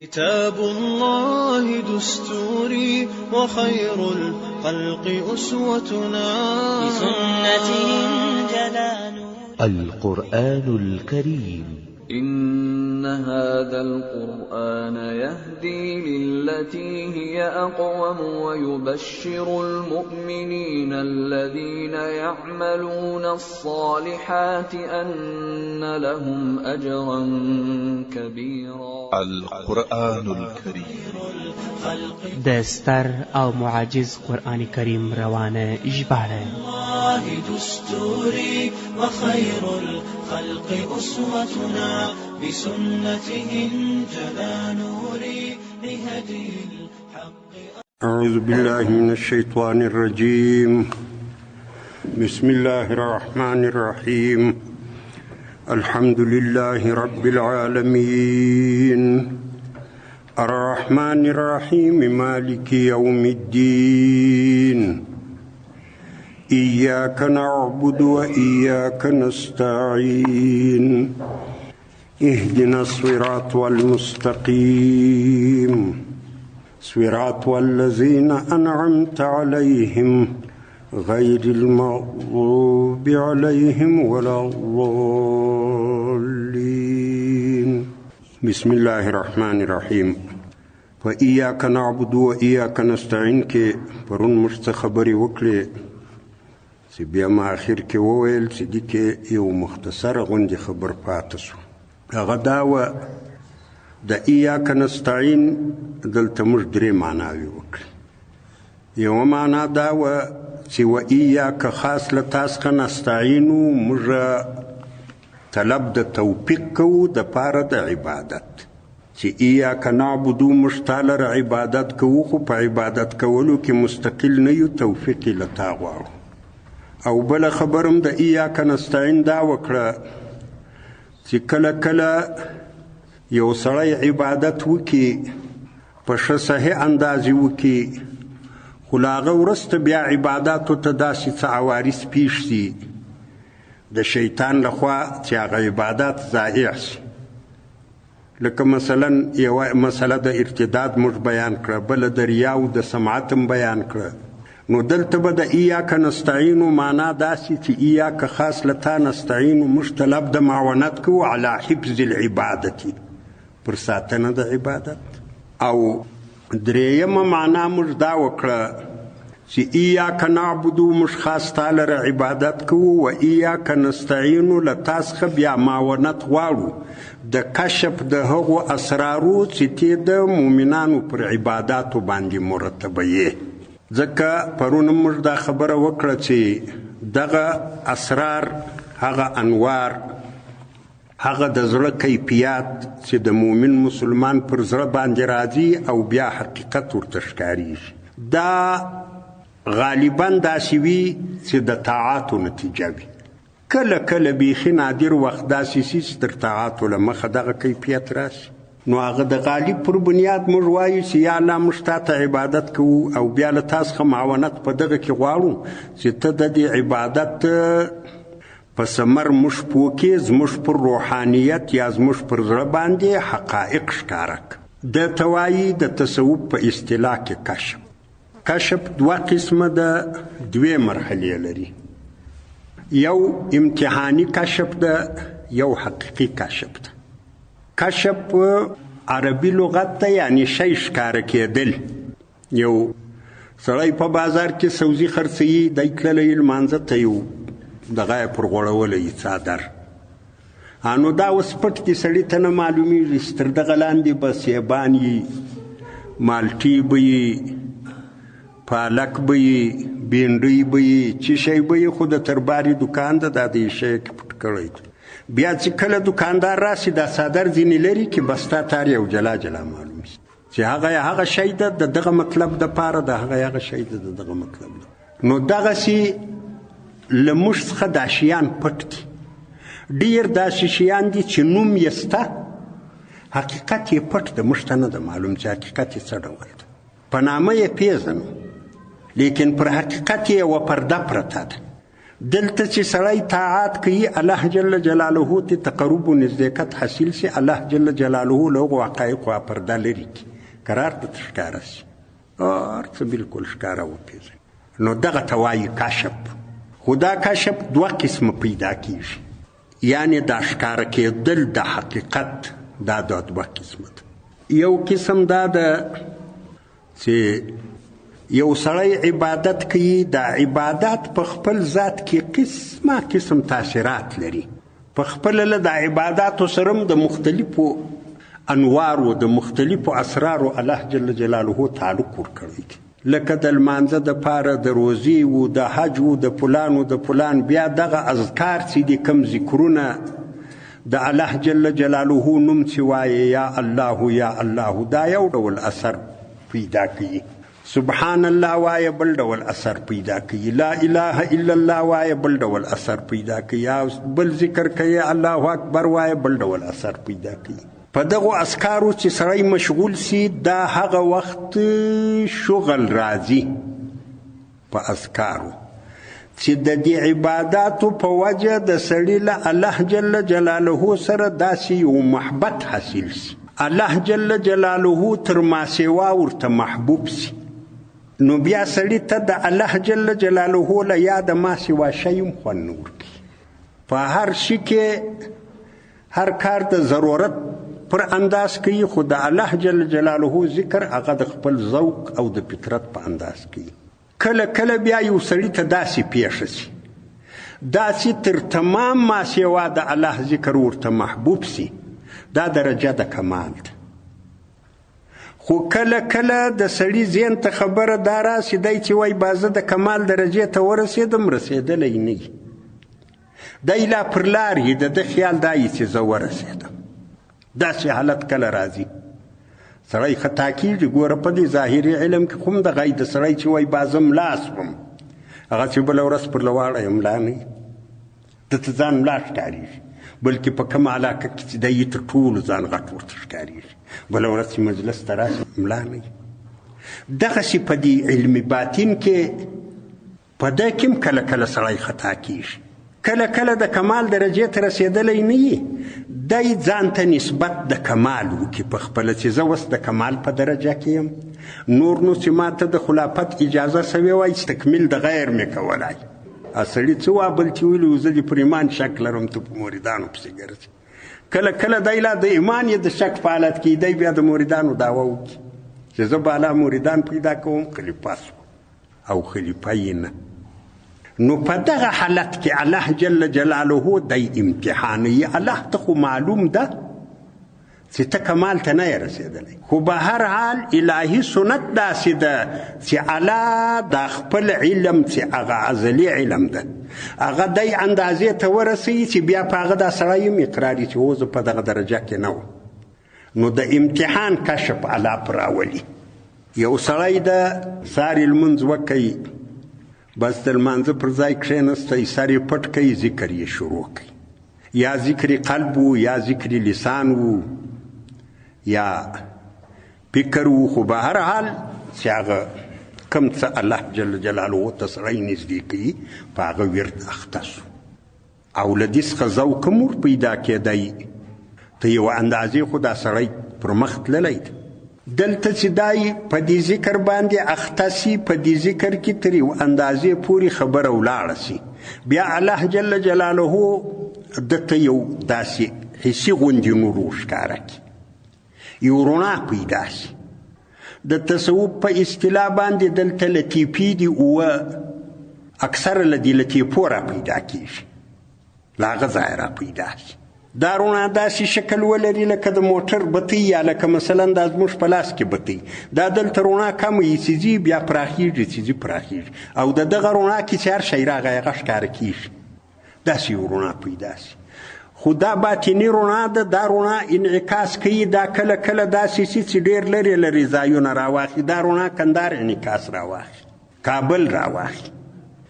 كتاب الله دستوري وخير الخلق أسوتنا، بسنته انجلى نوري. القرآن الكريم. إن هذا القرآن يهدي للتي هي أقوم ويبشر المؤمنين الذين يعملون الصالحات أن لهم أجرا كبيرا. القرآن الكريم. د ستر او معجز قرآن کریم روانه ژباړه. الله دستوري وخير الخلق أسوتنا، بسنته انجلى نوري لهدي الحق. أعوذ بالله من الشيطان الرجيم. بسم الله الرحمن الرحيم. الحمد لله رب العالمين الرحمن الرحيم مالك يوم الدين. إياك نعبد وإياك نستعين. اهدنا الصراط المستقيم صراط الذين أنعمت عليهم غير المغضوب عليهم ولا الضالين. بسم الله الرحمن الرحيم. وإياك نعبد وإياك نستعين کې پرون موږ څه خبرې وکړې چې بیا ما اخر کې وویل چې دې کې یو مختصره غوندې خبر پاتې شو. هغه دا وه د ایاک نستعین دلته موږ درې معناوې وکړې. یوه معنا دا وه چې و ایاک خاص له تا څخه نستعینو، موږ طلب د توفیق کوو دپاره د عبادت، چې ایاک نعبدو موږ تا لره عبادت کوو، خو په عبادت کولو کې مستقل نه یو، توفیق یې له تا غواړو. او بله خبره هم د ایاک نستعین دا وکړه چې کله کله یو سړی عبادت وکړي په ښه صحیح اندازې وکړي، خو له هغه وروسته بیا عباداتو ته داسې څه عوارض پېښ سي د شیطان لخوا چې هغه عبادات ضایع سي. لکه مثلا یوه مسله د ارتداد موږ بیان کړه، بله د ریا او د سمعت هم بیان کړه. نو دلته به د ایاک نستعینو معنا داسې چې ایاک خاص له تا نستعینو، موږ طلب د معاونت کوو علی حفظ العبادت، پر ساتنه د عبادت. او درېیمه معنا موږ دا وکړه چې ایاک نعبدو، موږ خاص تا لره عبادت کوو، و ایاک نستعینو، له تا څخه بیا معاونت غواړو د کشف د هغو اسرارو چې تې د مؤمنانو پر عباداتو باندې مرتبه یې. ځکه پرون موږ دا خبره وکړه چې دغه اسرار، هغه انوار، هغه د زړه کیفیات چې د مؤمن مسلمان پر زړه باندې راځي او بیا حقیقت ورته ښکارېږي، دا غالبا داسې وي چې د طاعاتو نتیجه وي. کله کله بیخي نادر وخت داسې سي چې تر طاعاتو له مخه دغه کیفیت راشي. نو هغه د غالب پر بنیاد موږ وایو چې یا الله موږ تا ته عبادت کوو او بیا له تا څخه معاونت په دغه کې غواړو چې ته د دې عبادت په ثمر موږ پوه کړې، زموږ پر روحانیت یا زموږ پر زړه باندې حقایق ښکاره کړه. ده ته وایي د تصوف په اصطلاح کې کشف. کشف دوه قسمه ده، دوې مرحلې لري. یو امتحاني کشف ده، یو حقیقي کشف ده. کشف عربي لغت ته یعنی شی ښکاره کېدل. یو سړی په بازار کې سوزي خرڅوي، دی تللی لمانځه ته، یو دغه یې پر غوړولی څادر، نو دا اوس پټ دي، سړي ته نه معلومېږي چې تر دغه لاندې به سیبان یي، مالټې به یي، پالک به یي، بینډۍ به یي، چې شی به یي، خو د تربارې دوکان ده، دا د یې شی کې پټ کړی دی. بیا چې کله دوکاندار راسي دا څادر ځینې لري کې بس تا تار یو جلا جلا معلوم شي چې هغه یې هغه شی ده د دغه مطلب دپاره، د هغه یې هغه شی ده د دغه مطلب ده. نو دغسې له موږ څخه دا شیان پټ دي. ډېر داسې شیان دي چې نوم یې سته، حقیقت یې پټ ده، موږ ته نه ده معلوم چې حقیقت یې څه ډول ده. په نامه یې پېژنو، لیکن پر حقیقت یې یوه پرده پرته ده. دلته چې سړی طاعات کوي، الله جل جلاله ته تقرب و نزدېکت حاصل شي، الله جل جلاله له هغو حقایقو پرده لرې کړي، قرار ته ښکاره شي، هر څه بالکل ښکاره وپېژني. نو دغه ته وایي کشف. خو دا کشف دوه قسمه پیدا کیږي، یعنې دا ښکاره کېدل د حقیقت دا دوه قسمه ده. یو قسم دا ده چې یو سړی عبادت کوي، دا عبادت په خپل ذات کې قسمه قسم تاثیرات لري، په خپله له د عباداتو سره هم د مختلفو انوارو د مختلفو اسرارو الله جل جلاله تعلق ورکړی دی، لکه د لمانځه دپاره د روزې و، د حج و، د فلان و، د فلان. بیا دغه اذکار چې دي، کوم ذکرونه د الله جل جلاله نوم چې وایې، یا الله یا الله، دا یو ډول اثر پیدا کوي. سبحان الله وایه، بل ډول اثر پیدا کوي. لا اله الا الله وایه، بل ډول اثر پیدا کوي. بل ذکر کوي، الله اکبر وایه، بل ډول اثر پیدا کوي. په دغو اذکارو چې سړی مشغول سي، دا هغه وخت شغل راځي په اذکارو چې د دې عباداتو په وجه د سړي له الله جل جلاله سره داسې یو محبت حاصل سي، الله جل جلاله تر ما سوا ورته محبوب سي. نو بیا سړي ته د الله جل جلاله له یاده ما سوا شی هم خوند نه ورکوي. په هر شي کې هر کار د ضرورت پر انداز کوي، خو د الله جل جلاله ذکر هغه د خپل ذوق او د فطرت په انداز کوي. کله کله بیا یو سړي ته داسې پېښه سي، داسې تر تمام ما سوا د الله ذکر ورته محبوب سي، دا درجه د کمال ده. خو کله کله د سړي ذهن ته خبره دا راسي، دی چې وایي با زه د کمال درجې ته ورسېدم، رسېدلی نه یي، دی لا پر لار یي، د ده خیال دا یي چې زه ورسېدم. داسې حالت کله راځي، سړی خطا کېږي. ګوره په دې ظاهري علم کې خو هم دغه د سړی چې وایي با زه ملا سوم، هغه چې بله ورځ پر لواړه یې ملا نه وي، ده ته ځان ملا ښکارېږي، بلکې په کومه علاقه کې چې دی یې تر ټولو ځان غټ ورته ښکارېږي، بله ورځ چې مجلس ته راشي ملا نه وي. دغسې په دې علم باطن کې په دې کې هم کله کله سړی خطا کېږي، کله کله د کمال درجې ته رسېدلی نه یي، دی ځان ته نسبت د کمال وکړي په خپله چې زه اوس د کمال په درجه کې یم، نور نو چې ما ته د خلافت اجازه سوې وای چې تکمیل د غیر مې کولای. سړي څه وا بل چې ویلي وو زه دې پر ایمان شک لرم، ته په مریدانو پسې ګرځې. کله کله دی لا د ایمان یې د شک په حالت کې دی، بیا د مریدانو دعوه وکړي چې زه بالا مریدان پیدا کوم، خلیفه سوم او خلیفه یې نه. نو په دغه حالت کې الله جل جلاله دی امتحانوي. الله ته خو معلوم ده چې ته کمال ته نه یې رسېدلی، خو به هر حال الهي سنت داسې ده چې الله دا خپل علم چې هغه ازلي علم ده، هغه دی اندازې ته ورسوي چې بیا په هغه دا سړی هم اقرار چې هو زه په دغه درجه کې نه وم. نو د امتحان کشف الله پر راولي. یو سړی ده سهار یې لمونځ وکوي، بس د لمانځه پر ځای کښېنستی، سر یې پټ کوي، ذکر یې شروع کوي، یا ذکر قلب و، یا ذکر لسان و، یا فکر و، خو به هر حال چې هغه کوم څه الله جل جلاله ته سړی نږدې کوي په هغه ورد اخته سو، او له دې څخه ذوق هم ور پیدا کېدی. ته یوه اندازې خو دا سړی پر مخ تللی دی. دلته چې دی په دې ذکر باندې اخته سي، په دې ذکر کې تر یو اندازې پورې خبره ولاړه سي، بیا الله جل جلاله ده ته یو داسې حسي غوندې نور ورښکاره کړي، یو رڼا پیدا سي. د تصوف په اصطلاح باندې دلته لطیفې دي اووه، اکثره له دې لطیفو را پیدا کېږي، له هغه ځایه را پیدا سي. دا رڼا داسې شکل ولري لکه د موټر بتۍ، یا لکه مثلا دا زموږ په لاس کې بتۍ، دا دلته رڼا کمه وي چې ځي بیا پراخېږي، چې ځي پراخېږي، او د دغه رڼا کې چې هر شی راغی هغه ښکاره کېږي، داسې یو رڼا پیدا سي. خو دا باطني رڼا ده، دا رڼا انعکاس کوي، دا کله کله داسې سي چې ډېر لرې لرې ځایونه راواخلي، دا رڼا کندهار انعکاس راواخلي، کابل راواخلي،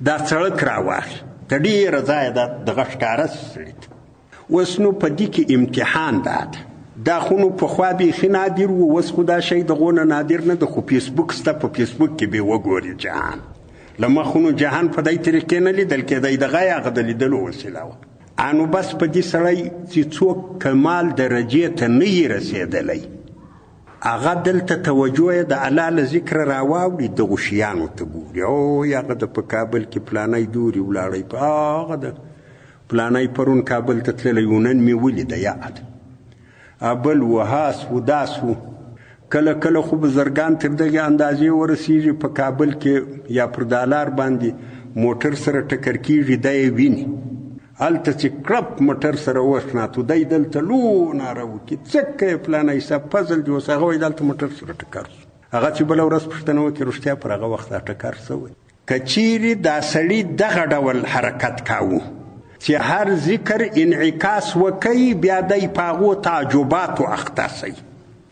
دا سړک راواخلي، ته ډېره ځایه دا دغه ښکاره سي سړي ته. اوس نو په دې کې امتحان دا ده، دا خو نو پخوا بیخي نادر و، اوس خو دا شی دغونه نادر نه ده، خو فیسبوک سته، په فیسبوک کې به وګورې جهان له مخونو جهان په دې طریقې نه لیدل کېدی، دغه یې هغه د لیدلو وسیله وه. انو بس په دې سړی چې څوک کمال درجې ته نه یي رسېدلی، هغه دلته توجه یې د الله له ذکره راواوړي، دغو شیانو ته ګوري. او هغه د په کابل کې پلانی دوري ولاړی، په هغه د پلانی پرون کابل ته تللی و، نن مې ولیده یاد بل و، هاس و، داس و. کله کله خو بزرګان تر دغې اندازې ورسیږي په کابل کې یا پر دالار باندې موټر سره ټکر کیږي، دی یې ویني، هلته چې کړپ موټر سره وښناتو، دی دلته لو ناره وکړي، څه کوې فلانی صاحب، فضل دې اوس. هغه وایي دلته موټر سره ټکر شو. هغه چې بله ورځ پوښتنه وکړي رښتیا پر هغه وخت دا ټکر شوی. که چیرې دا سړي دغه ډول حرکت کاوه چې هر ذکر انعکاس وکوي، بیا دی په هغو تعجباتو اخته سي.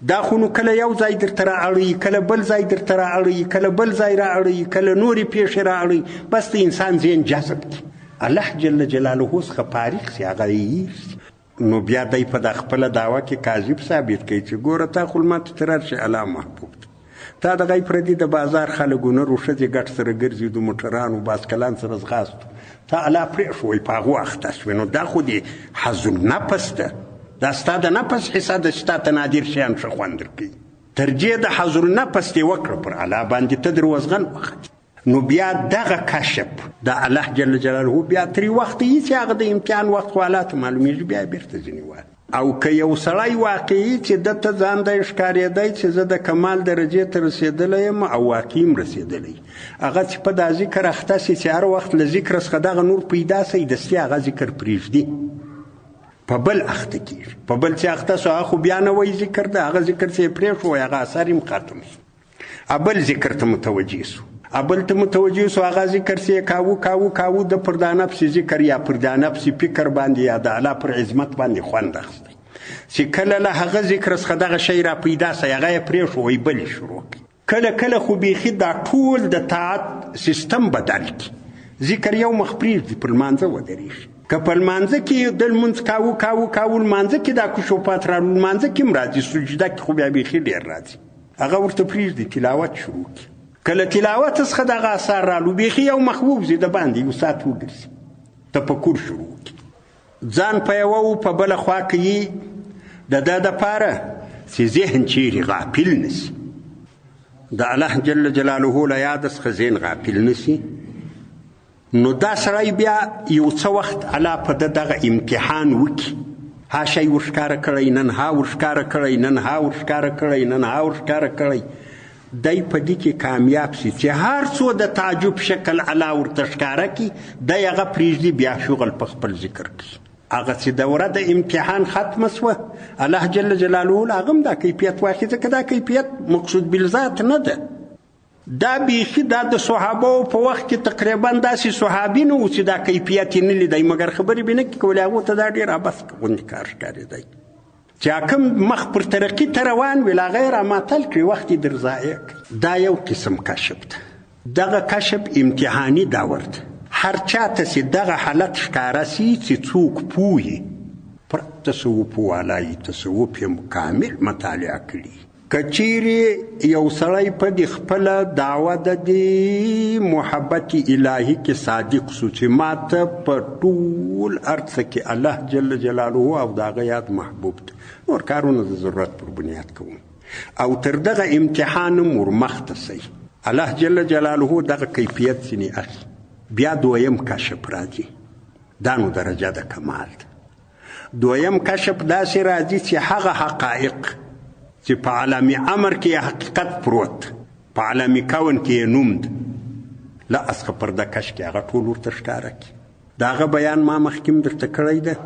دا خو نو کله یو ځای درته را اړوي، کله بل ځای درته را اړوي، کله بل ځای را اړوي، کله نورې پېښې را اړوي، بس د انسان ذهن جذب کړي. الله جل جلاله څخه فارغ سي، هغه یې هېر سي. نو بیا دی په دا خپله دعوه کې کاذب ثابت کوي چې ګوره تا خو ما ته تر هر شي الله محبوب دی، تا دغه پردي د بازار خلکو نرو ښځې ګډ سره ګرځي، د موټرانو باسکلان سره ځغاستو، تا الله پرېښوی، په هغو اخته شوې. نو دا خو دې حظ النفس ده، دا ستا د نفس حصه ده چې تا ته نادر شیان ښه خوند درکوي. ترجیح د حظ النفس دې وکړه، پر الله باندې ته دروازغن وختې. نو بیا دغه کشف د الله جل جلاله بیا ترې وخت هیڅ هغه د امتحان وخت خو الله ته معلومېږي، بیا بېرته ځینې وایي. او که یو سړی واقعي چې ده ته ځان دی ښکارېدی چې زه د کمال درجې ته رسېدلی یم او واقعي هم رسېدلی، هغه چې په دا ذکر اخته سي چې هر وخت له ذکر څخه دغه نور پیدا سي، دستي هغه ذکر پرېږدي، په بل اخته کېږي. په بل چې اخته سو هغه خو بیا نوی ذکر ده، هغه ذکر چې یې پرېښوی هغه اثر یې هم ختم سو، بل ذکر ته متوجه سو، بل ته متوجه سو، هغه ذکر چې یې کاوه کاوه کاوه، د پر دا نفس ذکر یا پر دا نفس فکر باندې یا د الله پر عظمت باندې خوند اخیستی، چې کله له هغه ذکر څخه دغه شی را پیدا سي، هغه یې پرېښوی، بل یې شروع کړي. کله کله خو بیخي دا ټول د طاعت سیستم بدل کړي، ذکر یو مخ پرېږدي، پر لمانځه ودرېږي. که په لمانځه کې د لمونځ کاوه کاوه کاوه، لمانځه کې دا کشوفات رالو، لمانځه کې هم راځي، سجده کې خو بیا بیخي ډېر راځي، هغه ورته پرېږدي، تلاوت شروع کړي. کله تلاوت څخه دغه اثار رالو، بیخي یو مخ ووځي د باندې، یو ساعت وګرځي، تفکر شروع کړي، ځان په یوه او په بله خوا کوي، د ده دپاره چې ذهن چیرې غافل نه سي، د الله جل جلاله له یاد څخه ذهن غافل نه سي. نو دا سړی بیا یو څه وخت الله په ده دغه امتحان وکړي، ها شی ورښکاره کړی، نن ها ورښکاره کړی، نن ها ورښکاره کړی، نن ها ورښکاره کړی، دی په دې کې کامیاب سي چې هر څو د تعجب شکل الله ورته ښکاره کړي، دی هغه پرېږدي، بیا شغل په خپل ذکر کوي. هغه چې دوره د امتحان ختمه سوه، الله جل جلاله له هغه هم دا کیفیت واخلي، ځکه دا کیفیت مقصود بالذات نه ده. دا بیخي دا د صحابو په وخت کې تقریبا داسې صحابي نه وو چې دا کیفیت یې نه لیدی، مګر خبرې به نه کولې، هغو ته دا ډېر عبث غوندې کار ښکارېدی. چې کوم مخ پر ترقي ته روان وي، له هغه یې راماتل کړي، وخت یې در ضایع کړي. دا یو قسم کشف ده. دغه کشف امتحاني دور ده. هر چا ته چې دغه حالت ښکاره سي چې څوک پوه پر تصوف والا یې تصوف یې کامل مطالعه کړي، که چیرې یو سړی په دې خپله دعوه د دې محبت الهي کې صادق سو چې ما ته په ټول هر څه کې الله جل جلاله او د هغه یاد محبوب دی، نور کارونه د ضرورت پر بنیاد کوم، او تر دغه امتحان هم ورمخته سئ، الله جل جلاله دغه کیفیت ځینې اخلي. بیا دویم کشف راځي، دا نو درجه د کمال ده. دویم کشف داسې راځي چې هغه حقایق چې په عالم امر کې یې حقیقت پروت، په عالم کون کې یې نوم ده، له اصله پرده کش کې هغه ټول ورته ښکاره کړي. د هغه بیان ما مخکې هم درته کړی ده.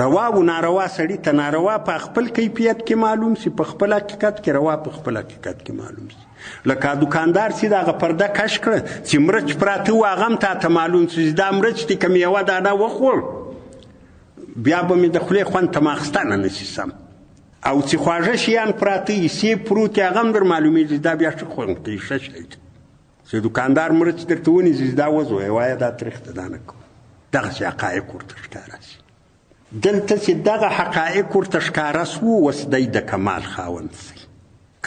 روا و ناروا سړي ته ناروا په خپل کیفیت کې معلوم سي، په خپل حقیقت کې روا په خپل حقیقت کې معلوم سي. لکه دکاندار چې د هغه پرده کش کړه چې مرچ پراته وو، هغه هم تا ته معلوم سي چې دا مرچ دې که مې یوه دانه وخوړ بیا به مې د خولې خوند ته ماخستنه نه سي سم، او چې خواږه شیان پراته یي، سیب پروت یې، هغه هم در معلومېږي دا بیا ښه خوند کوي، ښه شی دی. چې دکاندار مرچ درته ونیسي چې دا وزویه، وایه دا تریخ ده، دا نه کوم. دغسې حقایق ورته ښکاره سي. دلته چې دغه حقایق ورته ښکاره سوو، اوس دی د کمال خاوند سي،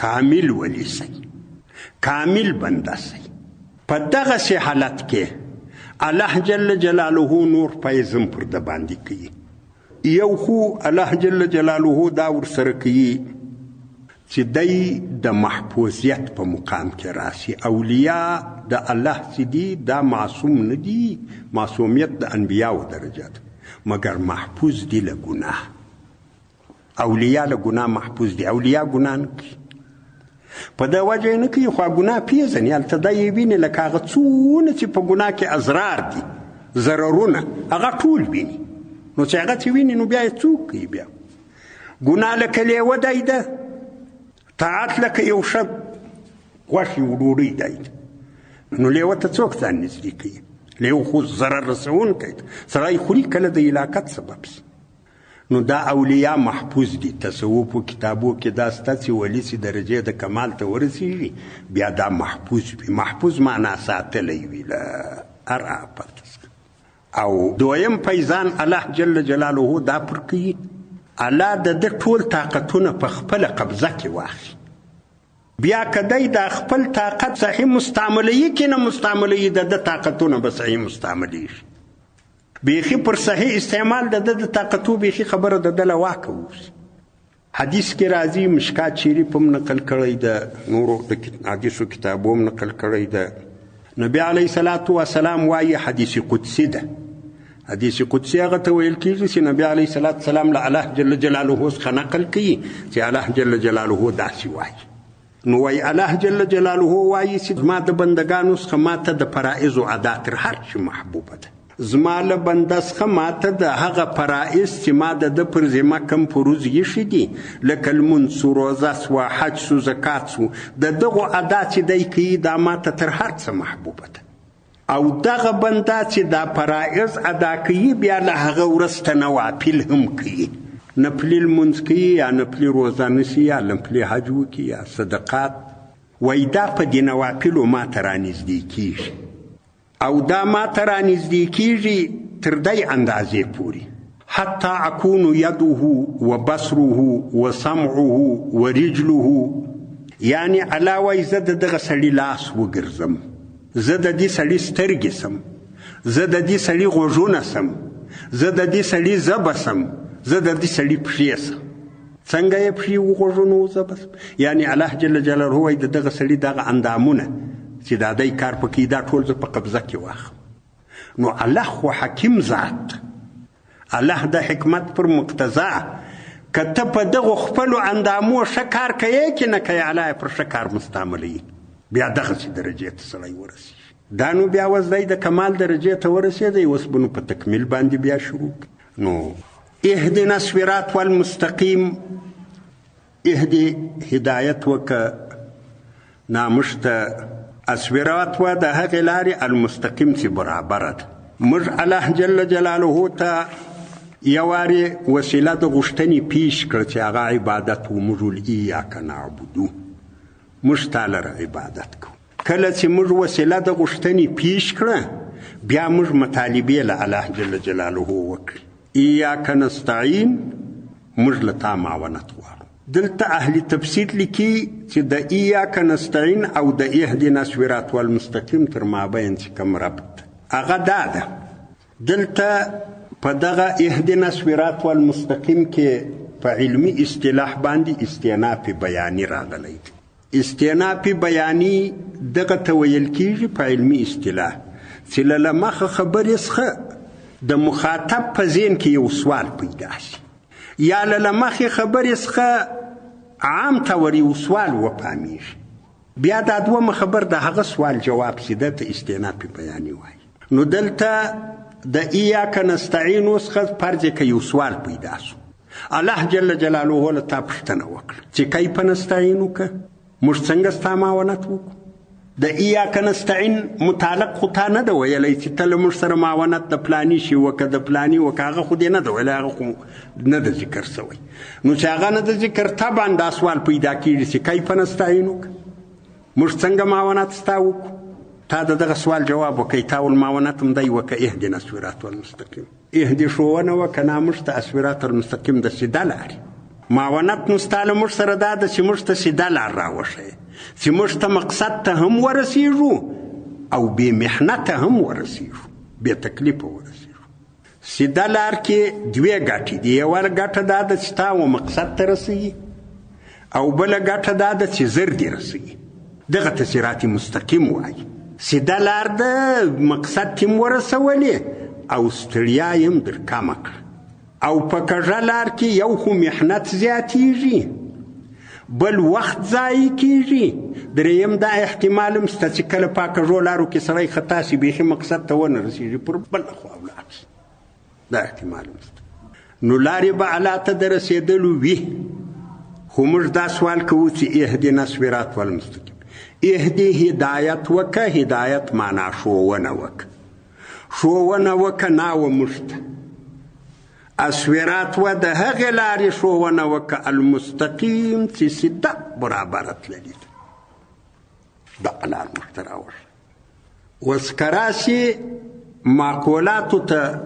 کامل ولي سي، کامل بنده سي. په دغسې حالت کې الله جل جلاله نور فیض هم پر ده باندې کوي. یو خو الله جل جلاله دا ورسره کوي چې دی د محفوظیت په مقام کې راسي. اولیاء د الله چې دي دا معصوم نه دي، معصومیت د انبیاو درجه ده، مګر محفوظ دي له ګناه. اولیاء له ګناه محفوظ دي، اولیاء ګناه نه کوي، په دا وجه یې نه کوي، خو ګناه پېژني. هلته دا یې ویني لکه هغه څونه چې په ګناه کې اضرار دي، ضررونه، هغه ټول ویني. نو چې هغه چې ویني نو بیا یې څوک کوي؟ بیا ګناه لکه لیوه دی ده، طاعت لکه یو ښه غوښې او ډوډۍ دی. نو لیوه ته څوک ځان نږدې کوي؟ لیوه خو ضرر رسوونکی دی، سړی خوري، کله د هلاکت سبب سي. نو دا اولیاء محفوظ دي. تصوف کتابو کې دا سته چې ولي چې درجې د کمال ته ورسېږي بیا دا محفوظ وي. محفوظ معنا ساتلی وي له هر آفت څخه. او دویم فیضان الله جل جلاله دا پر کوي، الله د ده ټول طاقتونه په خپله قبضه کې واخلي. بیا که دی دا خپل طاقت صحیح مستعملوي که نه مستعملوي، د ده طاقتونه به صحیح مستعملېږي. بیخي پر صحیح استعمال د ده د طاقتو بیخي خبره د ده له واکه ووځي. حدیث کې راځي، مشکات شریف هم نقل کړی ده، نورو د حدیثو کتابو هم نقل کړی ده. نبی علیه الصلاة والسلام وایي، حدیث قدسي ده. حدیث قدسي هغه ته ویل کېږي چې نبی علیه الصلاة والسلام له الله جل جلاله څخه نقل کوي چې الله جل جلاله داسې وایي. نو وایي الله جل جلاله وایي چې زما د بندګانو څخه ما ته د فرائضو ادا تر هر شي محبوبه ده. زما له بنده څخه ما ته د هغه فرائض چې ما د ده پر ذمه کوم فروض ایښي دي، لکه لمونځ سو، روزه سوه، حج سو، زکات سو، د دغو ادا چې دی کوي دا ما ته تر هر څه محبوبه ده. او دغه بنده چې دا فرائض ادا کوي بیا له هغه وروسته نوافل هم کوي، نفلي لمونځ کوي یا نفلي روزه نیسي یا نفلي حج وکړي یا صدقات، وایي دا په دې نوافلو ما ته رانږدې کېږي. او دا ما ته رانږدې کېږي تر دې اندازې پورې، حتی اکون یده و بصره و سمعه و رجله. یعنې الله وایي زه د دغه سړي لاس وګرځم، زه د دې سړي سترګې سم، زه د دې سړي غوږونه سم، زه د دې سړي ژبه سم، زه د دې سړي پښې سم. څنګه یې پښې وغوږونه وژبه سم؟ یعنې الله جل جلاله وایي د دغه سړي دغه اندامونه چې دا دی کار پکې، دا ټول زه په قبضه کې واخلم. نو الله خو حکیم ذات، الله د حکمت پر مقتضا که ته په دغو خپلو اندامو ښه کار کوې که نه کوې، الله یې پر ښه کار مستعملوي. بیا دغسې درجې ته سړی ورسېږي. دا نو بیا اوس دی د کمال درجې ته ورسېدی، اوس به نو په تکمیل باندې بیا شروع کړي. نو اهدنا الصراط والمستقیم، اهدي هدایت وکړه ناموږ ته الصراط و د هغې لارې المستقیم چې برابره ده. موږ الله جل جلاله ته یوارې وسیله د غوښتنې پیش کړه چې هغه عبادت و، موږ ول ایاک نعبدو، موږ تا لره عبادت کوو. کله چې موږ وسیله د غوښتنې پیش کړه، بیا موږ مطالبې له الله جل جلاله وکړې. ایاک نستعین، موږ له تا معاونت غواړو. دلته اهل تفسیر لیکي چې د ایاک نستعین او د اهدنا الصراط والمستقیم تر مابین چې کوم ربط هغه دا ده. دلته په دغه اهدنا الصراط والمستقیم کې په علمي اصطلاح باندې استیناف بیاني راغلی دی. استیناف بیاني دغه ته ویل کېږي په علمي اصطلاح چې له مخه خبرې څخه د مخاطب په ذهن کې یو سوال پیدا شي، یا له مخې خبرې څخه عام طور یو سوال وپامیږي، بیا دا دومه خبر د هغه سوال جواب چې ده ته استیناف بیاني وایي. نو دلته د ایاک نستعین څخه فرض که یو سوال پیدا سو، الله جل جلاله له تا پوښتنه وکړه چې کیف نستعینک، موږ څنګه ستا معاونت وکړو؟ د ایاک نستعین متعلق خو تا نه ده ویلی چې ته له موږ سره معاونت د پلاني شي وکړه، د پلاني وکړه، هغه خو دې نه ده ویلی، هغه خو نه ده ذکر سوی. نو چې هغه نه ده ذکر، طبعا دا سوال پیدا کېږي چې کیف نستعینک، موږ څنګه معاونت ستا وکړو؟ تا د دغه سوال جواب وکړئ، تا ول معاونت هم دی وکړه، اهدنا الصراط المستقیم، اهدي ښوونه وکړه نا موږ ته الصراط المستقیم د سیده لارې. معاونت نو ستا له موږ سره دا ده چې موږ ته سیده لار راوښیې، چې موږ ته مقصد ته هم ورسېږو او بې محنته هم ورسېږو، بې تکلیفه ورسېږو. سیده لار کې دوې ګټې دي، یوه ګټه دا ده چې تا و مقصد ته رسوي، او بله ګټه دا ده چې زر دې رسوي. دغه ته صراط مستقیم وایي. سیده لار ده، مقصد ته هم ورسولې او ستړیا یې هم در کمه کړه. او په کږه لار کې یو خو محنت زیاتیږي، بل وخت ضایع کیږي، دریم دا احتمال هم شته چې کله په کږو لارو کې سړی خطا شي، بیخي مقصد ته ونه رسېږي، پر بله خوا ولاړ شي، دا احتمال هم شته. نو لارې به الله ته د رسېدلو وي، خو موږ دا سوال کوو چې اهدنا الصراط المستقیم، اهدي هدایت وکه، هدایت معنا ښوونه وکه، ښوونه وکه ناوه موږ ته. الصراط و د هغې لارې ښوونه وکه المستقیم چې سیده برابره تللې ده، دغه لار موږ ته راوښیه. اوس که راسي معقولاتو ته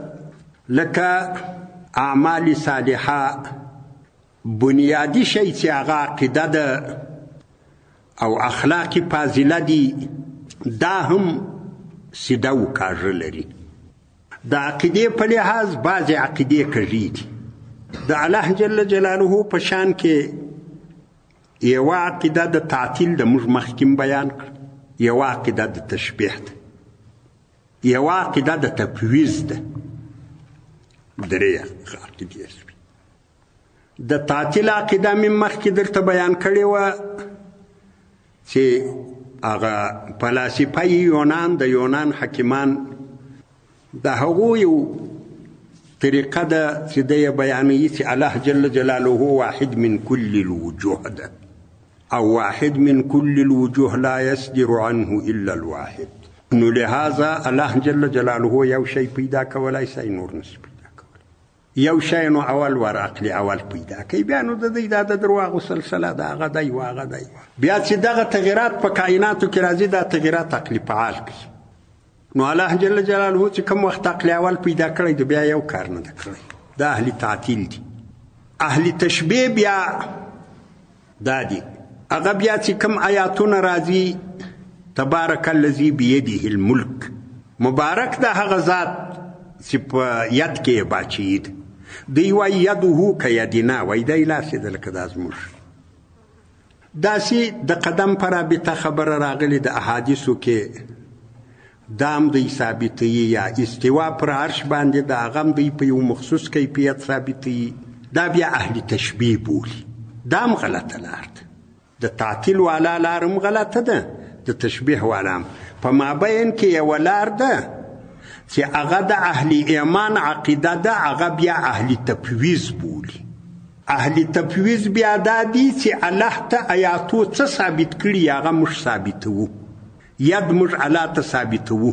لکه اعمال صالحه، بنیادي شی چې هغه عقیده ده او اخلاق فاضله دي، دا هم سیده و کاږه لري. د عقیدې په لحاظ بعضې عقیدې کږې دي. د الله جل جلاله په شان کې یوه عقیده د تعطیل د موږ مخکې بیان کړ، یوه عقیده د تشبیه ده، یوه عقیده د تفویض ده، درې عقیدې شوې. د تعطیل عقیده مې مخکې درته بیان کړې وه چې هغه فلاسفه یونان، د یونان حکیمان، د هغو یو طریقه ده چې دی یې بیانوي چې الله جل جلاله واحد من کل الوجوه ده، او واحد من کل الوجوه لا يصدر عنه الا الواحد. نو لهذا الله جل جلاله یو شی پیدا کولای شي، نور نشي پیدا کولای. یو شی نو اول ور عقل اول پیدا کوي، بیا نو د دوی دا د درواغو سلسله ده، هغه دی و هغه دی. بیا چې دغه تغیرات په کائناتو کې راځي، دا تغیرات عقلي فعال کوي. نو الله جل جلاله چې کوم وخت عقل اول پیدا کړی دی، بیا یو کار نه ده کړی. دا اهل تعطیل دي. اهل تشبیه بیا دا دي، هغه بیا چې کوم آیاتونه راځي، تبارک الذي بيده الملک، مبارک ده هغه ذات چې په ید کې یې باچهي ده. دی وایي یده کیدنا، وایي دی لاس یې ده لکه دا زموږ. داسې د قدم په رابطه خبره راغلې د احادیثو کې، دا هم دوی ثابتوي، یا استوا پر عرش باندې د هغه هم دوی په یو مخصوص کیفیت ثابتوي. دا بیا اهل تشبیه بولي. دا هم غلطه لار ده. د تعطیل والا لار هم غلطه ده، د تشبیه والا هم. په مابین کې یوه لار ده چې هغه د اهل ایمان عقیده ده، هغه بیا اهل تفویض بولي. اهل تفویض بیا دا دي چې الله ته آیاتو څه ثابت کړي هغه موږ ثابتوو، ید موږ الله ته ثابتوو،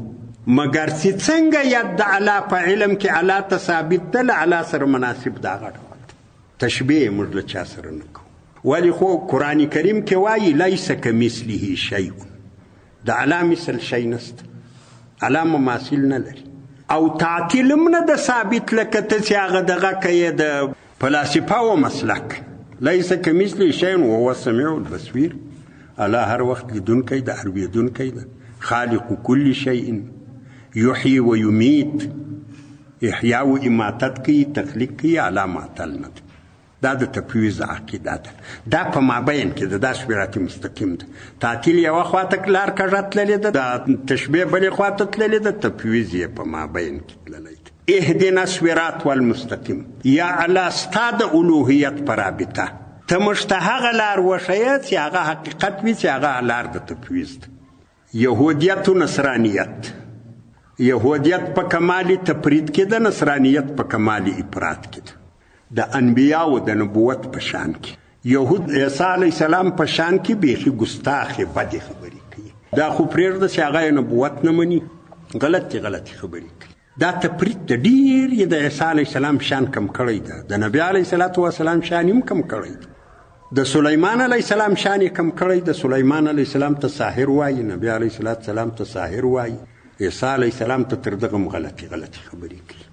مګر چې څنګه ید د الله په علم کې الله ته ثابت ده، له الله سره مناسب ده هغه ډول ده. تشبیه موږ له چا سره نه کوو. ولې خو قرآن کریم کې وایي لیس کمثله شیء، د الله مثل شی نشته، الله مماثل نه لري. او تعطیل هم نه ده ثابت، لکه ته چې هغه دغه کوې د فلاسفه و مسلک، لیس کمثله شیء وهو السمیع البصیر. الله هر وخت لیدونکی ده، اورېدونکی ده، خالق کل شیء، یحیی و یمیت، احیا و اماتت کوي، تخلیق کوي، الله معطل نه ده. دا د تفویض عقیده ده. دا په مابین کې ده، دا صراط مستقیم ده. تعطیل یوه خواته لار کږه تللې ده، د تشبیه بلې خواته تللې ده، تفویض یې په مابین کې تللی ده. اهدنا الصراط والمستقیم، یا الله ستا د الوهیت په رابطه ته موږ ته هغه لار وښیه چې هغه حقیقت وي، چې هغه لار د تفویض ده. یهودیت و نصرانیت، یهودیت په کمال تفرید کې ده، نصرانیت په کمال افراط کې ده. د انبیاو د نبوت په شان کې یهود عیسی علیه السلام په شان کې بیخي ګستاخې بدې خبرې کوي. دا خو پرېږده چې هغه یې نبوت نه مني، غلطې غلطې خبرې کوي. دا تفرید ده، ډېر یې د عیسی علیه السلام شان کم کړی ده، د نبي علیه الصلاة والسلام شان یې هم کم کړی ده، د سلیمان علیه السلام شان یې کم کړی ده. سلیمان علیه السلام ته ساحر وایي، نبي علیه الصلاة والسلام ته ساحر وایي، عیسی علیه السلام ته تر دغه هم غلطې غلطې خبرې کوي.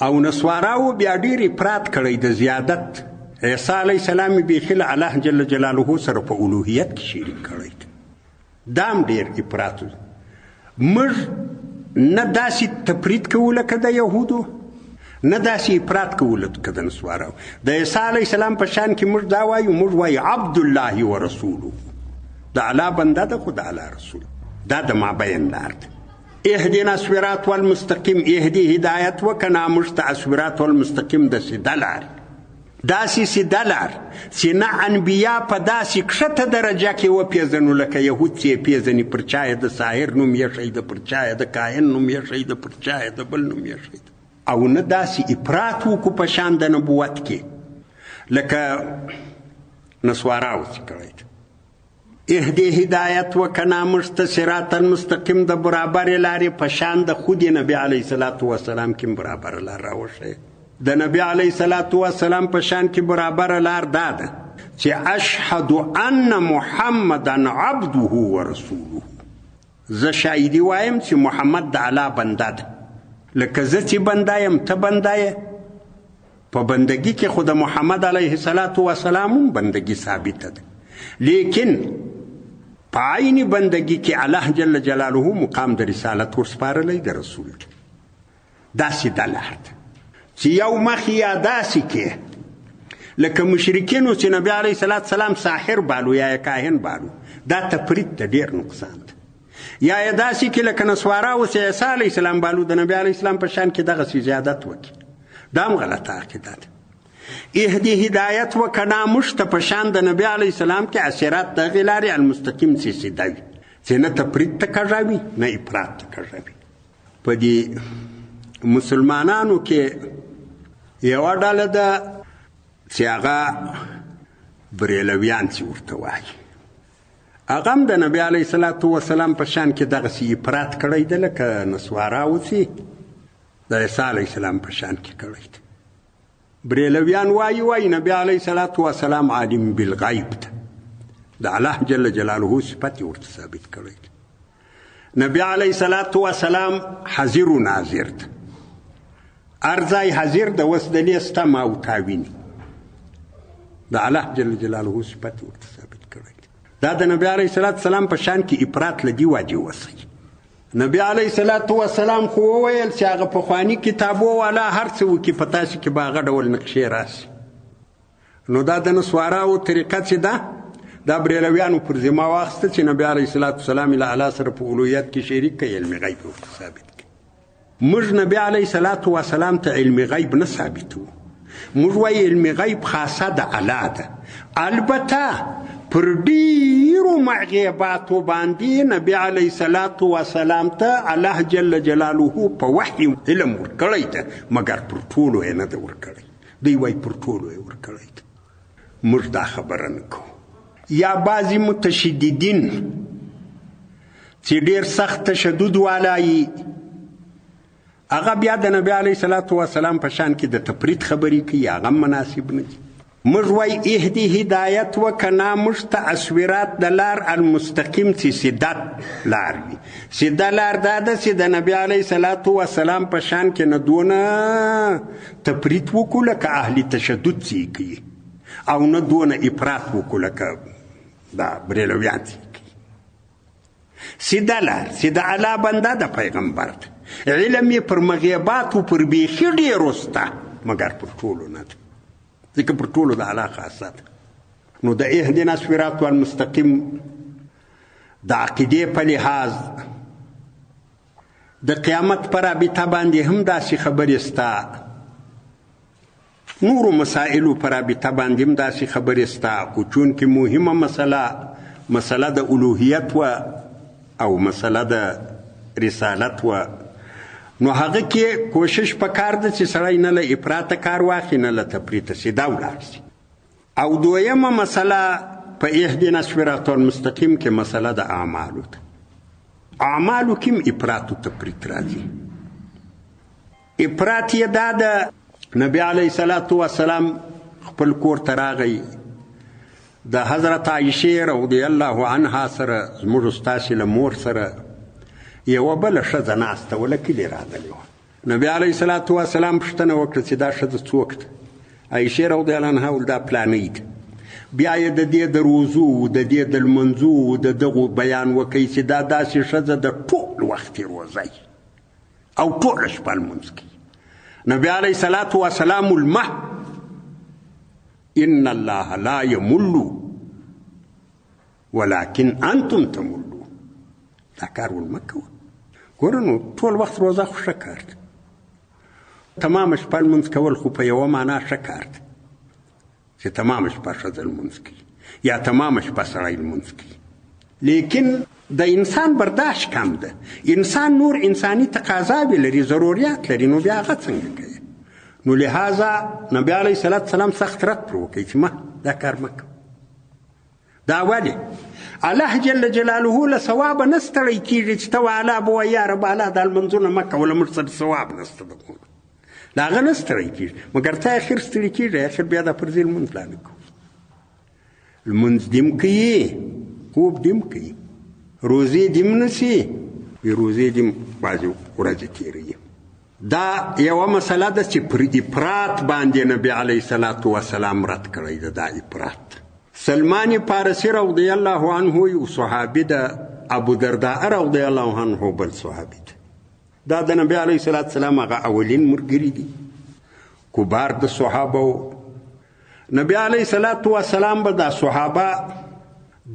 او نسواراو بیا ډېر افراط کړی د زیادت. عیسی علیه السلام یې بیخي له الله جل جلاله سره په الوهیت کې شریک کړی دی، دا هم ډېر افراط و. موږ نه داسې تفریط کوو لکه د یهودو، نه داسې افراط کوو لکه د نسواراو. د عیسی علیه السلام په شان کې موږ دا وایو، موږ وایو عبد الله و رسوله، د الله بنده ده خو د الله رسول. دا د مابین لار ده. اهدنا الصراط والمستقیم، اهدي هدایت وکړه موږ ته الصراط والمستقیم د سیده لارې، داسې سیده لار چې نه انبیا په داسې کښته درجه کې وپېژنو لکه یهود چې یې پېژني، پر چا یې د ساحر نوم ایښی ده، پر چا یې د کاهن نوم ایښی ده، پر چا یې د بل نوم ایښی ده، او نه داسې افراط وکړو په شان د نبوت کې لکه نسواراو چې کړی ده. اهدې هدایت وکړه موږ ته صراط المستقیم د برابرې لارې په شان د خود نبي علیه الصلاة والسلام کې برابره لار راوښیه. د نبي علیه الصلاة والسلام په شان کې برابره لار دا ده چې اشهد ان محمدا عبده ورسوله، زه شاهدي وایم چې محمد د الله بنده ده، لکه زه چې بنده یم ته بنده یې. په بندګي کې خو د محمد علیه الصلاة والسلام هم بندګي ثابته ده، لیکن په عین بندګي کې الله جل جلاله مقام د رسالت ورسپارلی د رسول دی. داسې د لار ده چې یو مخ یا داسې کې لکه مشرکینو چې نبي علیه الصلاة والسلام ساحر بالو یا یې کاهن بالو، دا تفریط ته ډېر نقصان ده. یا یې داسې کې لکه نسواراو چې عیسی علیه السلام بالو، د نبي علیه السلام په شان کې دغسې زیادت وکړي، دا هم غلطه عقیده ده. اهدي هدایت وکړه موږ ته په شان د نبي علیه السلام کې الصراط د هغې لارې المستقیم چې سیده وي، چې نه تفریط ته کږه وي نه افراط ته کږه وي. په دې مسلمانانو کې یوه ډله ده چې هغه بریلویان چې ورته وایي، هغه هم د نبي علیه الصلاة والسلام په شان کې دغسې افراط کړی دی لکه نسواراو چې د عیسی علیه السلام په شان کې کړی دی. بریلویان وایي وایي نبي علیه الصلاة والسلام عالم بالغیب ده، د الله جل جلاله صفت یې ورته ثابت کړی دی. نبي علیه الصلاة والسلام حاضر و ناظر ده، هر ځای حاضر ده، اوس دلې سته ما او تا ویني، د الله جل جلاله صفت یې ورته ثابت کړی دی. دا د نبي علیه الصلاة والسلام په شان کې افراط له دې وجې وسوي. نبي علیه الصلاة والسلام خو وویل چې هغه پخواني کتابو والا هر څه وکړي په تاسې کې به هغه ډول نقشې راسي. نو دا د نسواراو طریقه چې ده دا بریلویانو پر ذمه واخیسته چې نبي علیه الصلاة والسلام له الله سره په الوهیت کې شریک کړي، علم غیب ورته ثابت کړي. موږ نبي علیه الصلاة والسلام ته علم غیب نه ثابتوو، موږ وایو علم غیب خاصه د الله ده، البته پر ډیرو مغیباتو باندې نبي علیه الصلاة والسلام ته الله جل جلاله په وحي علم ورکړی ده، مګر پر ټولو یې نه ده ورکړی. دوی وایي پر ټولو یې ورکړی ده، موږ دا خبره نه کوو. یا بعضې متشددین چې ډېر سخت تشدد والا یي، هغه بیا د نبي علیه الصلاة والسلام په شان کې د تفریط خبرې کوي، هغه هم مناسب نه دي. موږ وایي اهدي هدایت وکړه موږ ته الصراط د لار المستقیم چې سیده لار وي. سیده لار دا ده چې د نبي علیه الصلاة والسلام په شان کې نه دونه تفریط وکړو لکه اهل تشدد چې یې کوي، او نه دونه افراط وکړو لکه دا بریلویان چې یې کوي. سیده لار چې د الله بنده د پیغمبر ده، علم یې پر مغیباتو پر بیخي ډېرو سته، مګر پر ټولو نه ده، ځکه پر ټولو د الله خاصه ده. نو د اهدنا الصراط المستقیم د عقیدې په لحاظ د قیامت په رابطه باندې هم داسې خبرې سته، نورو مسائلو په رابطه باندې هم داسې خبرې سته، خو چونکې مهمه مسله مسله د الوهیت وه او مسله د رسالت وه، نو هغه کې کوشش پکار ده چې سړی نه له افراطه کار واخلي نه له تفریطه، سیده ولاړ شي. او دویمه مسله په اهدنا الصراط المستقیم کې مسله د اعمالو ده. اعمالو کې هم افراط او تفریط راځي. افراط یې دا ده، نبي علیه الصلاة والسلام خپل کور ته راغی، د حضرت عایشې رضی الله عنها سره زموږ ستاسې له مور سره یوه بله ښځه ناسته وه، له کلي راغلې وه. نبي علیه الصلاة والسلام پوښتنه وکړه چې دا ښځه څوک ده؟ عایشې رضی الله عنها وویل دا پلانۍ ده. بیا یې د دې د روزو، د دې د لمونځو، د دغو بیان وکړي چې دا داسې ښځه د ټول وخت یې روزه او ټوله شپه لمونځ کوي. نبی علیه الصلاة والسلام المه ان الله لا یمل ولكن انتم تملو. دا کار ول مه کوه. ګوره نو ټول وخت روزه خو ښه کار دی، تمامه شپه لمونځ کول خو په یوه معنا ښه کار دی چې تمامه شپه ښځه لمونځ کوي یا تمامه شپه سړی لمونځ کوي، لیکن د انسان برداشت کم ده، انسان نور انساني تقاضاوې لري، ضروریات لري، نو بیا هغه څنګه کوي؟ نو لهذا نبی علیه الصلاة والسلام سخت رد پر وکړي چې مه دا کار مه کوه. دا ولې؟ الله جل جلاله له ثوابه نه ستړی کېږي چې ته والا به وایي یا رب الله دا لمونځونه مه کوه، له موږ سره ثواب نشته د کولو، له هغه نه ستړی کېږي، مګر ته اخر ستړي کېږي، اخر بیا دا پر ځای لمونځ لا نه کوي. لمونځ دې هم کوي، خوب دې هم کوي، روزې دې هم نسي، بې روزې دې هم بعضې ورځې تېروي. دا یوه مسله ده چې پر افراط باندې نبي علیه الصلاة والسلام رد کړی ده. دا افراط سلمان فارسي رضی الله عنه یو صحابي ده، ابو درداء رضی الله عنه بل صحابي ده. دا د نبي علیه الصلاة والسلام هغه اولین ملګري دي، کبار د صحابه وو. نبي علیه الصلاة والسلام به دا صحابه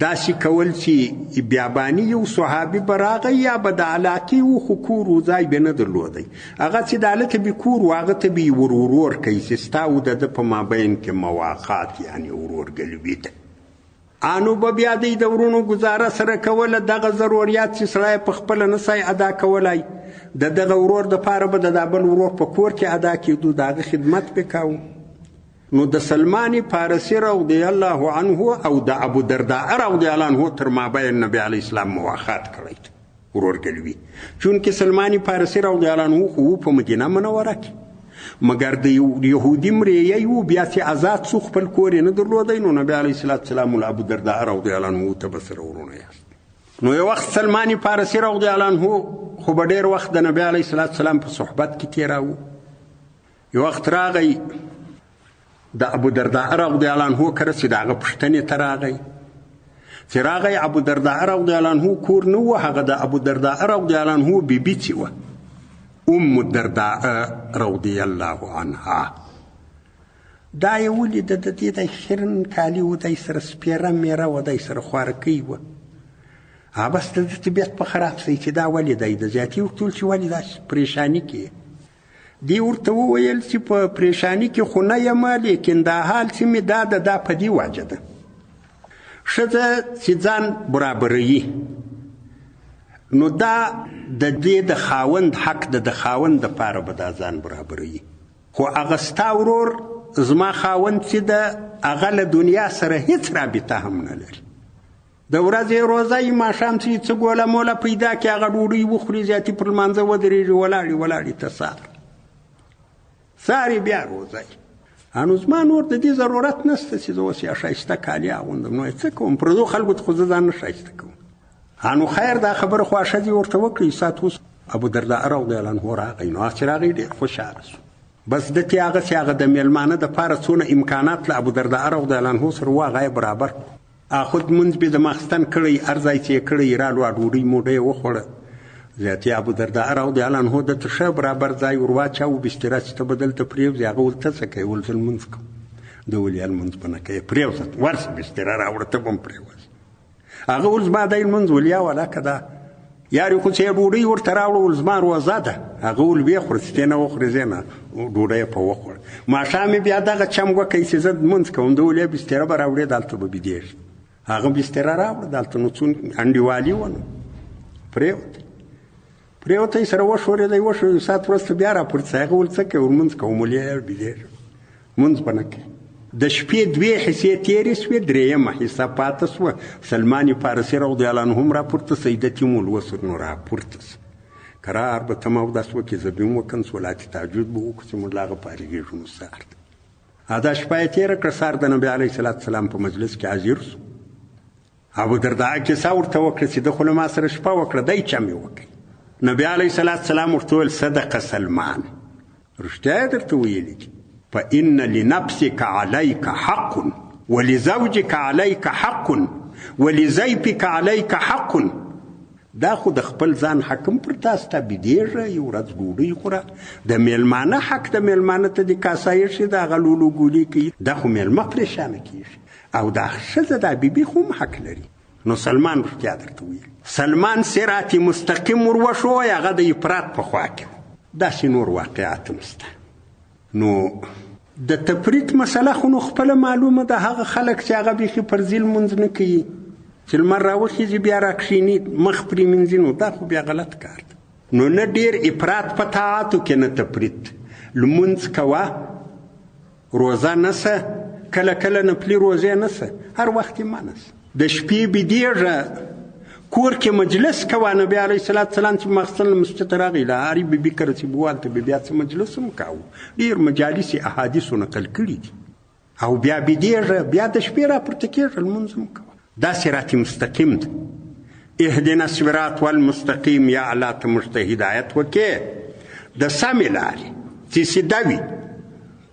داسې کول چې بیاباني یو صحابي به راغی یا به د علاقې و، خو کور و ځای به نه درلودی، هغه چې د هلته به کور و هغه ته به یې ور ورور کوي چې ستا او د ده په مابین کې مواقات یعنې ورورګلوي ده. انو به بیا دی د وروڼو ګزاره سره کوله، دغه ضروریات چې سړی په خپله نه سای ادا کولای د دغه ورور دپاره به د دا بل ورور په کور کې ادا کېدو، د هغه خدمت به کاوه. نو د سلمان فارسي رضی الله عنه او د ابو درداء رضی الله عنه تر مابین نبی علیه السلام مواخات کړی دی، ورورګلوي. چونکې سلمان فارسي رضی الله عنه خو په مدینه منوره کې، مګر د یهودي مریی و، بیا چې ازاد سو خپل کور یې نه درلودی، نو نبی علیه الصلاة والسلام له ابو درداء رضی الله عنه ته به سره وروڼه یاست. نو یو وخت سلمان فارسي رضی الله عنه خو به ډېر وخت د نبی علیه الصلاة والسلام په صحبت کې تېراوه. یو وخت راغی د ابو درداء رضی الله عنه کره چې د هغه پوښتنې ته راغی، چې راغی ابو درداء رضی الله عنه کور نه و، هغه د ابو درداء رضی الله عنه بیبي چې وه، ام الدرداء رضی الله عنها، دا یې ولیده د دې دی خیرن کالي و، دی سره سپېره میره وه، دی سره خوارکۍ وه. بس د ده طبیعت په خراب سي چې دا ولې دی، د زیاتي ورته وویل چې ولې داسې پریشاني کې؟ دې ورته وویل چې په پریشاني کې خو نه یم، لیکن دا حال چې مې دا ده دا په دې وجه ده. ښځه چې ځان برابروي نو دا د دې د خاوند حق ده، د خاوند دپاره به دا ځان برابروي، خو هغه ستا ورور زما خاوند چې ده هغه له دنیا سره هیڅ رابطه هم نه لري. د ورځې روزه یې، ماښام چې څه ګوله موله پیدا کړي هغه ډوډۍ وخوري، زیاتي پر لمانځه ودرېږي، ولاړې ولاړې ته سهار سهار یې بیا روزه یې. نو زما نور د دې ضرورت نشته چې زه اوس یا ښایسته کالي اغوندم، نو یې څه کوم، پردو خلکو ته خو زه ځان نه ښایسته کوم. نو خیر دا خبره خو ښځې ورته وکړي. ساعت اوس ابو درداء رضی الله عنه راغی، نو هغه چې راغی ډېر خوشحاله سو. بس ده چې هغسې هغه د مېلمانه دپاره څونه امکانات له ابو درداء رضی الله عنه سره وو هغه یې برابر کړو. خود مونځ به د ماخستن کړی، هر ځای چې یې کړی رالو، ډوډۍ موډۍ یې وخوړه. زیاتې ابو درداء رضی الله عنه ده ته ښه برابر ځای ور واچاوه، بستره چې ته به دلته پرېوځې. هغه ویل ته څه کوې؟ ویل زه لمونځ کوم. ده ویل یا لمونځ به نه کوې، پرېوځه، ورسه بستره راوړه، ته به هم پرېوځې. هغه ویل زما دی لمونځ. ویل یا ولاکه دا یارې خو چې یې ډوډۍ ورته راوړه، ویل زما روزه ده. هغه ویل ویې خوره، چې ته نه وخورې زه نه ډوډۍ یې په وخوړه. ماښام یې بیا دغه چم وکړی چې زه لمونځ کوم. ده ویل یا بستره به راوړې، دلته به بیدېږي. هغه بستره راوړه دلته، نو څون انډیوالي وه، نو پرېوتی پرېوتی سره وښورېدی، وښورېدی. ساعت وروسته بیا راپورته سو. هغه ویل څه کوې؟ لمونځ کوم. ویل یار بیدېږم، لمونځ به نه کوې. د شپې دوې حصې تېرې سوې، درېیمه حصه پاته سوه. سلمان فارسي رضی الله عنه هم راپورته سو، ده چې مو لوسو نو راپورته سو. کرار به ته ما اودس وکړې، زه به هم وکړم، صلات تهجد به وکړو چې موږ له هغه فارغېږو نو سهار دی. دا شپه یې تېره کړه. سهار د نبي علیه الصلاة والسلام په مجلس کې حاضر سو. ابو درداء کیسه ورته وکړه چې ده خو له ما سره شپه وکړه، دی چم یې وکړ. نبي علیه الصلاة والسلام ورته وویل صدق سلمان، رښتیا یې درته ویلي دي، فإن لنفسك عليك حق. ولزوجک علیک حق ولضیفک علیک حق. دا خو د خپل ځان حق هم پر تا سته، بیدېږه، یو ورځ ډوډۍ خوره، د مېلمانه حق د مېلمانه ته دې کاسه ایښې ده، هغه لولو ګولې کوي، دا خو مېلمه پرېشانه کېږي. او دا ښځه دا بیبي خو هم حق لري. نو سلمان رښتیا درته ویل، سلمان صراط مستقیم ور وښوی، هغه د افراط په خوا کې و. داسې نور واقعات هم شته. نو د تفریط مسله خو نو خپله معلومه ده، هغه خلک چې هغه بیخي فرضي لمونځ نه کوي، چې لمر راوخیږي بیا راکښېني مخ پرې مینځي، نو دا خو بیا غلط کار دی. نو نه ډېر افراط په طاعاتو کې نه تفریط. لمونځ کوه، روزه نسه، کله کله نفلي روزې نسه، هر وخت یې مه نسه. د شپې بیدېږه، کور کې مجلس کوه. نبي علیه الصلاة والسلام چې ماخستن له مسجد ته راغی، له هرې بیبي کره چې به هلته به بیا څه مجلس هم کاوه، ډېر مجالس یې احادیثو نقل کړي دي. او بیا بیدېږه، بیا د شپې راپورته کېږه، لمونځ هم کوه. دا صراط مستقیم ده. اهدنا الصراط والمستقیم، یا الله ته موږ ته هدایت وکړې د سمې لارې چې سیده وي،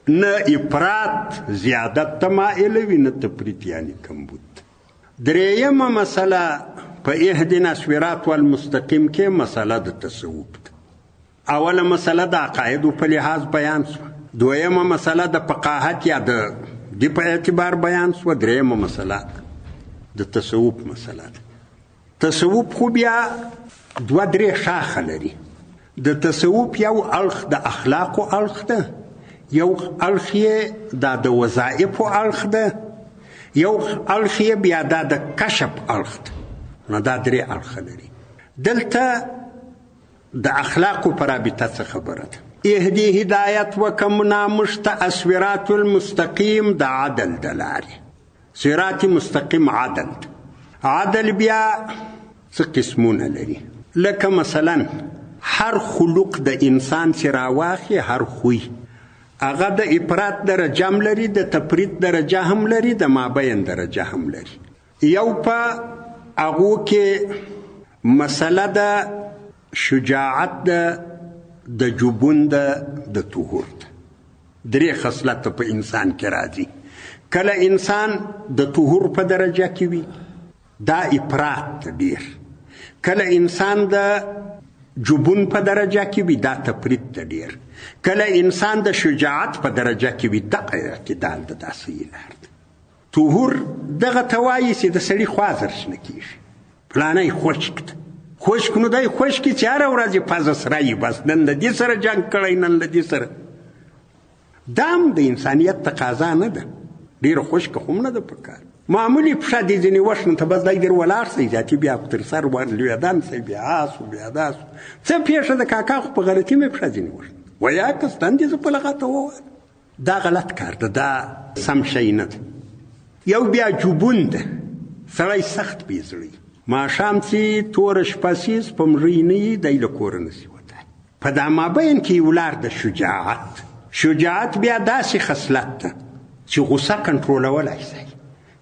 نه افراط زیادت ته مایله وي، نه تفریط یعنې کمبود. درېیمه مسله په اهدنا الصراط والمستقیم کې مسله د تصوف ده. اوله مسله د عقایدو په لحاظ بیان شوه، دویمه مسله د فقاهت یا د دې په اعتبار بیان شوه، درېیمه مسله د تصوف مسله ده. تصوف خو بیا دوه درې شاخه لري. د تصوف یو اړخ د اخلاقو اړخ ده، یو اړخ یې دا د وظایفو اړخ ده، یو اړخ یې بیا دا د کشف اړخ ده. نو دا درې اړخه لري. دلته د اخلاقو په رابطه څه خبره ده؟ اهدي هدایت وکړه منا موږ ته الصراط المستقیم د عدل د لارې. صراط مستقیم عدل ده. عدل بیا څه قسمونه لري؟ لکه مثلا هر خلق د انسان چې راواخي، هر خوی هغه د افراط درجه هم لري، د تفریط درجه هم لري، د مابین درجه هم لري. یو په هغو کې مسله د شجاعت ده، د جبون ده، د طهور ده. درې خصلت په انسان کې راځي. کله انسان د طهور په درجه کې وي، دا افراط ډېر. کله انسان د جبون په درجه کې وي، دا تفریط ته ډېر. کله انسان د شجاعت په درجه کې وي، دغه اعتدال ده، دا صحیح لار ده. طهور دغه ته وایي چې د سړي خوا زر شنه کېږي، فلانی خشک ده. خشک نو دی خشک چې هره ورځ یې پزه سره وي، بس نن له دې سره جنګ کړی، نن له دې سره. دا هم د انسانیت تقاضا نه ده. ډېره خشکه خو هم نه ده پکار. معمولي پښه دې ځینې وشنه ته بس دی در ولاړ سئ، زیاتي بیا تر سر لوېدن سئ، بیا آسو بیا داسو. څه پېښه ده کاکا، خو په غلطي مې پښه ځینې وشنه. ویا که ستن دې زه په لغته ووهلم. دا غلط کار ده، دا سم شی نه ده. یو بیا جبون ده، سړی سخت بې زړه وي. ماښام چې توره شپه سي، سپوږمۍ نه وي، دی له کوره نه سي وتی. په دا مابین کې یو لار ده شجاعت. شجاعت بیا داسې خصلت ده چې غوسه کنټرولولای سي.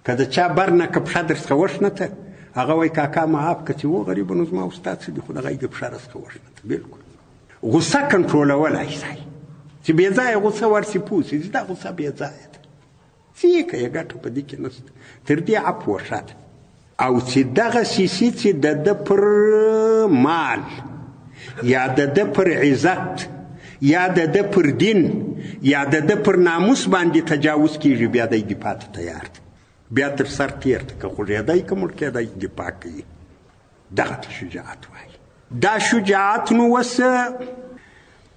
که د چا بر نه که پښه درڅخه وشنته، هغه وایي کاکا معاف که چې و غریبه، نو زما استاد څه دي، خو دغه یې د پښه راڅخه وشنته. بلکل غوسه کنټرولولای سي چې بې ځایه غوسه ورسي، پوه سي چې دا غوسه بې ځایه ده، څه یې کوې، ګټه په دې کې نشته، تر دې عفوه ښه ده. او چې دغه سیسي چې د ده پر مال یا د ده پر عزت یا د ده پر دین یا د ده پر ناموس باندې تجاوز کېږي، بیا دی دفاع ته تیار دی، بیا تر سر تېر دی، که خوږېدی که مړ کېدی دفاع کوي. دغه ته شجاعت وایي. دا شجاعت نو اوس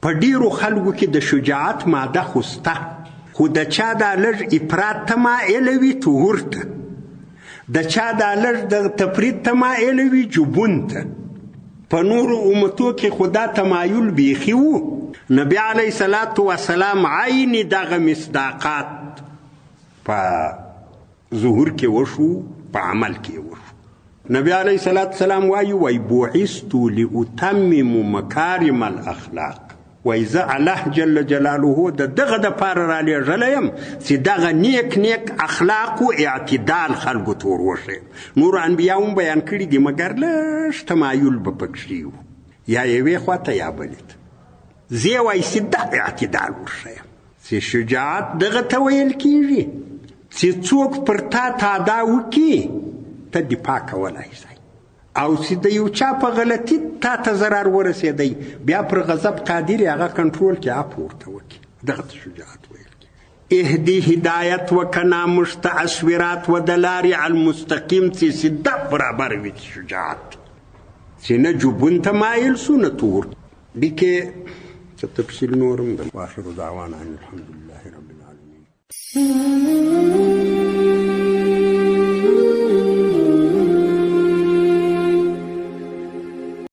په ډېرو خلکو کې د شجاعت ماده خو سته، خو د چا دا لږ افراط ته مایله وي طهور ته، د چا دا لږ د تفریط ته مایله وي جبون ته. په نورو امتو کې خو دا تمایل بیخي وو. نبي علیه الصلاة والسلام عین دغه مصداقات په ظهور کې وشو، په عمل کې وشو. نبی علیه الصلاة والسلام وایي، وایي بعثت لأتمم مکارم الاخلاق. وایي زه الله جل جلاله د دغه دپاره رالیږلی یم چې دغه نیک نیک اخلاق و اعتدال خلکو ته ور وښیم. نورو انبیاو هم بیان کړي دي، مګر لږ تمایل به پکښې و، یا یوې خوا ته یا بلې ته. زه وایي چې دا اعتدال ورښیم چې شجاعت دغه ته ویل کېږي چې څوک پر تا تادا وکړي، ته دفاع کولای شې، او چې د یو چا په غلطي تا ته ضرر ورسېدی، بیا پر غضب قادر هغه کنټرول کې عفو ورته وکړي، دغه ته شجاعت ویل کېږي. اهدي هدایت وکنا موږ ته الصراط و د لارې المستقیم چې سیده برابر وي شجاعت، چې نه جبون ته مایل سو نه تور. دې کې څه تفصیل نور هم ده. واخر دعوانا ان الحمد لله رب العالمین.